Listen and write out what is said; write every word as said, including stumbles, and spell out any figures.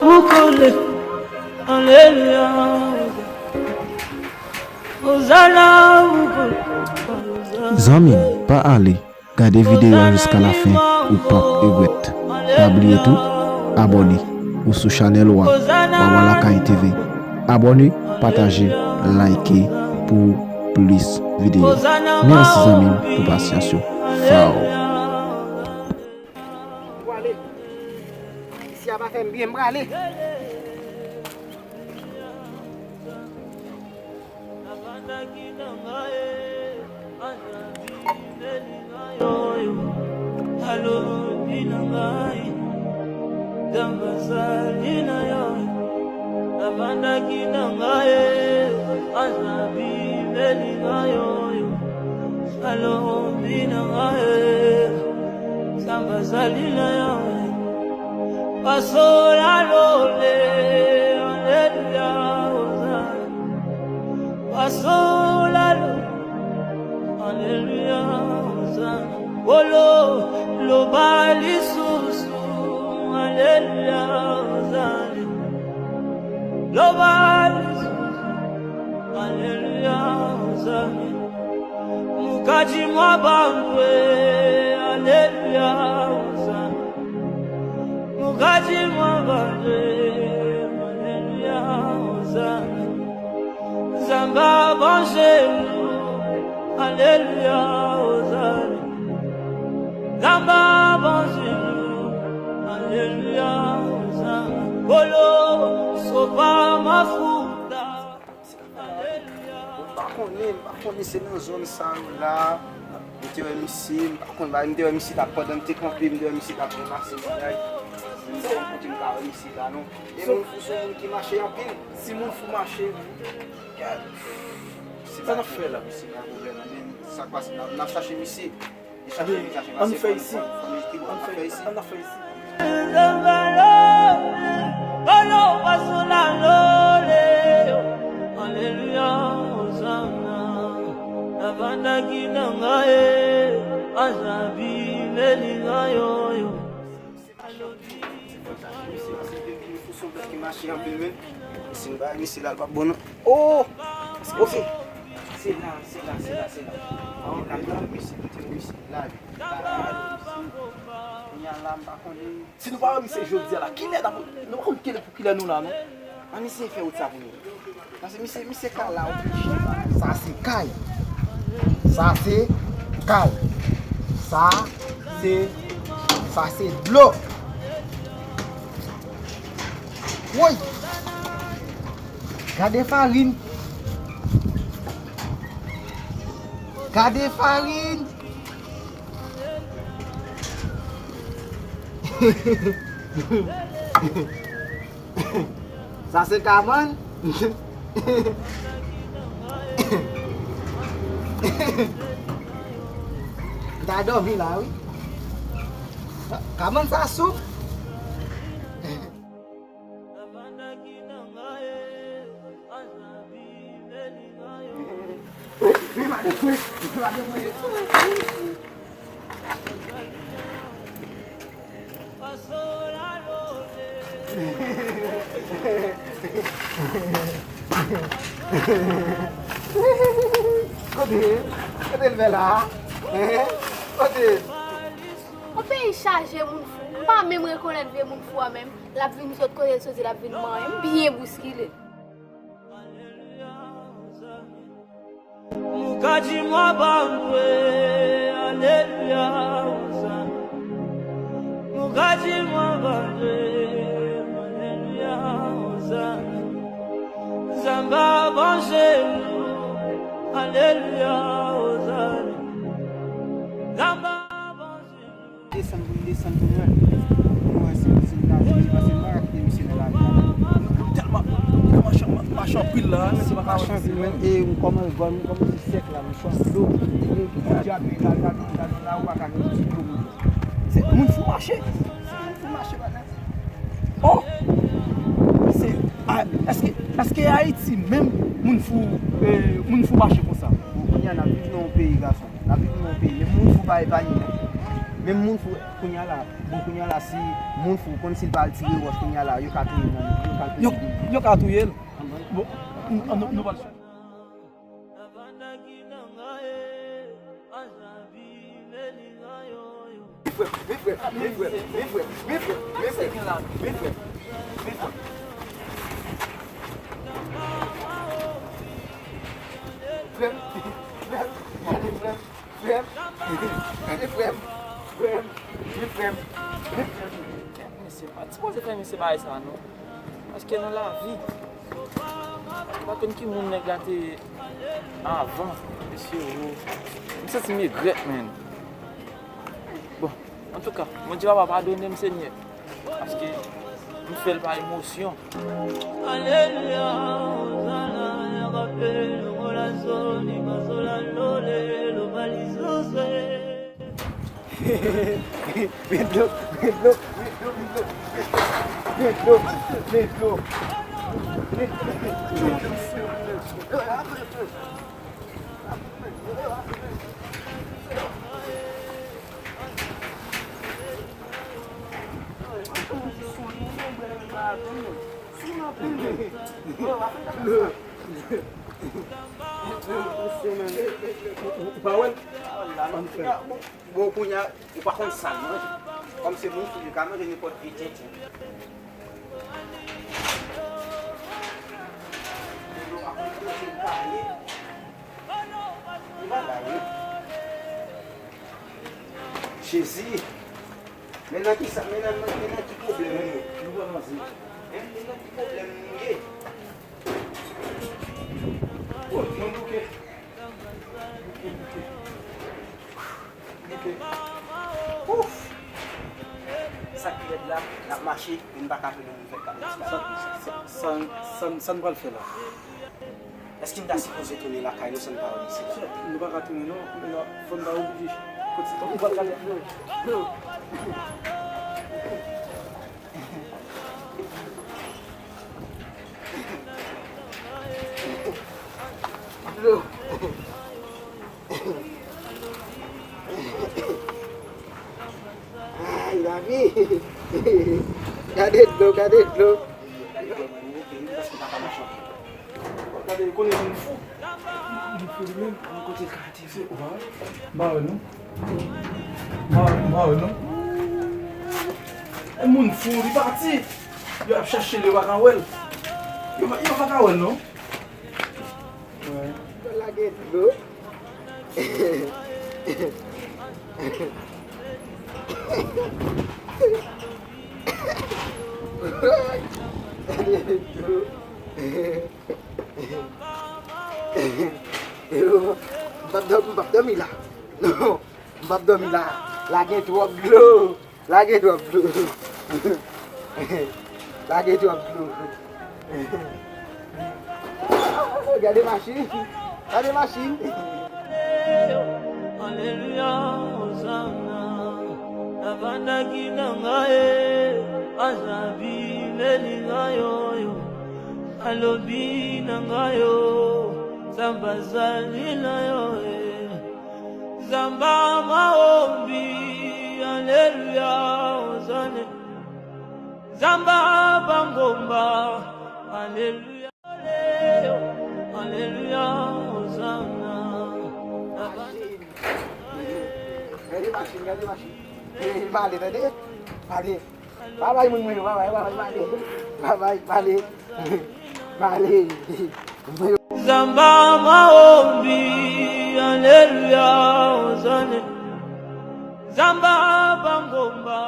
Vous connaissez. Alléluia. Hosanna, vous connaissez. Zanmi m, pa ale. Gade videyo a jiska lafen, ou p ap regrèt. Pa bliye tou, abòne. Ou sou chanèl ou a, Wawa Lakay T V. Abòne, pataje, like pou plis videyo. Mèsi zanmi m pou pasyans ou. Faw. Pwale. Isi a pa fè m byen, m prale. Samba zali na Yahweh. Paso la lole, aleluya, Hosanna. Paso la lole, aleluya, Hosanna. Olo, loba lisusu, aleluya, Hosanna. Loba lisusu, aleluya, Hosanna. Mukaji mwa bandwe, aleluya, Hosanna. Mukaji mwa bandwe, aleluya, Hosanna. Zamba banjelu, aleluya, Hosanna. Zamba banjelu, aleluya, Hosanna. Kolo, sopa mafuta. M pa konnen, m pa konnen se nan zòn sa yo la. M te wè misye, m pa konn bagay, m te wè misye la pandan m te kanpe, m te wè misye la ranmase bagay. Men m pa konn kote m ka wè misye la non. E moun fou se yon moun ki mache anpil. Si moun fou mache, gad. Sa n ap fè la? Misye pa pwoblèm, men sa k pase, n ap, n ap chache misye. Ann fè isi. Ann fè isi. Ann fè isi. Ki mache anpil, men. Si m pa misye la, l p ap bon, non. Oh! Ok. Se la, se la, se la, se la. An, la, la, misye, misye, la, la, misye. Kounye a la, m pa konnen. Si nou pa wè misye jodi a la, kilè n ap, nou pa konn kilè pou kilè nou la, non. An, misye fè wout sa pou nou. Paske misye, misye ka la, oblije. Sa se kay. Sa se kay. Sa se, sa se dlo. Woy! Gade farin. Gade farin. Sa se kabann. M ta dòmi la, wi. Kabann sa soup. Kote? Kote l fè la? Hein? Kote? Yon peyi chaje moun fou. M pa menm rekonèt vye moun fou a menm. L ap vin sot kote l soti, l ap vin manyen. M byen bouskile. Mukaji mwa bandwe, aleluya, Hosanna. Mukaji mwa bandwe, aleluya, Hosanna. Zamba banjelu, aleluya, Hosanna. Zamba banjelu. Desann pou m desann pou m wè. Pou m wè si, si m ka jwenn li, paske m pa ka kite misye nan lavi a. M tèlman, m tèlman mache, mache anpil la, misye pa ka wè misye menm. E m kòman, m kòmanse sèk la, m chwa dlo. E ki djab, gade, gade, gade la, ou pa ka gen ti dlo. Se moun fou mache. Se moun fou mache, bagay. Oh! Se, a, èske, èske Ayiti menm moun fou, eh, moun fou mache konsa? Bon, kounye a n ap viv nan yon peyi, gason. N ap viv nan yon peyi, men moun fou pa epanye, non. Menm moun fou kounye a la, bon, kounye a la, si moun fou, konn si l pa al tire wòch kounye a la, yo ka touye l nan, yo ka touye l. Yo ka touye l. Bon, n- n- nou pral. Frè m, frè m, gade frè m, frè m, gade frè m, frè m, gade frè m, gade frè m. Mesye, pa t sipoze fè mesye bagay sa non. Paske nan lavi, m pa konn ki moun nèg la te ye avan, mesye, wo. M santi m regrèt, menn. Bon, antouka, Bondye papa padone m, Senyè. Paske m fè l pa emosyon. Aleluya, Ozana, ya kapelo, korazoni, mazola, lole, lo malizoze. Men dlo, men dlo, men dlo, men dlo, men dlo, men dlo, men dlo, men dlo. Ou pa wè l? Bon, kounye a, ou pa konn sa l manje. Kòm se moun fou, li ka manje nenpòt vye tenten. Li pa bay, wi. Jezi. Men nan ki sa, men nan, men nan ki pwoblèm nou ye? Nou pa manze. Hein? Men nan ki pwoblèm nou ye? Oh, mwen bouke. Mwen bouke. Bouke. Ouf! Sa k pi rèd la, n ap mache, men n pa ka jwenn yon nouvèl kamyon. Sa, sa, sa, sa, sa n pral fè la? Èske n ta sipoze tounen lakay nou san n pa wè mesye la? Nou pa ka tounen non, men la, fò n ta oblije. Kote, nou pa ka tounen. Dlo. Ay, lavi. Gade dlo, gade dlo. Gade, konnen moun fou. Moun fou li menm. Kote l ka ete? Se ou pa wè? M pa wè non. M pa wè, m pa wè non. E moun fou, li pati. Yo ap chache l, yo pa ka wè l. Yo pa, yo pa ka wè l non. Wè. Lage dlo. Lage dlo. M p ap dòmi, m p ap dòmi la. Non, m p ap dòmi la. La gen twòp dlo. La gen twòp dlo. La gen twòp dlo. Gade machin. Gade machin. Aleluya, Ozana. Navandaki na ngai, azabi meli na yo yo. Alobi na ngai yo, Nzambe azali na yo, eh. Nzambe maombi, aleluya, Ozana. Nzambe bangomba, aleluya. Aleluya, Ozana. Gade machin, gade machin. Eh, li pale, tande? Pale. Babay, moun mwen yo, babay, babay, pale. Babay, pale. Pale. Nzambe maombi, aleluya, Ozana. Nzambe bangomba.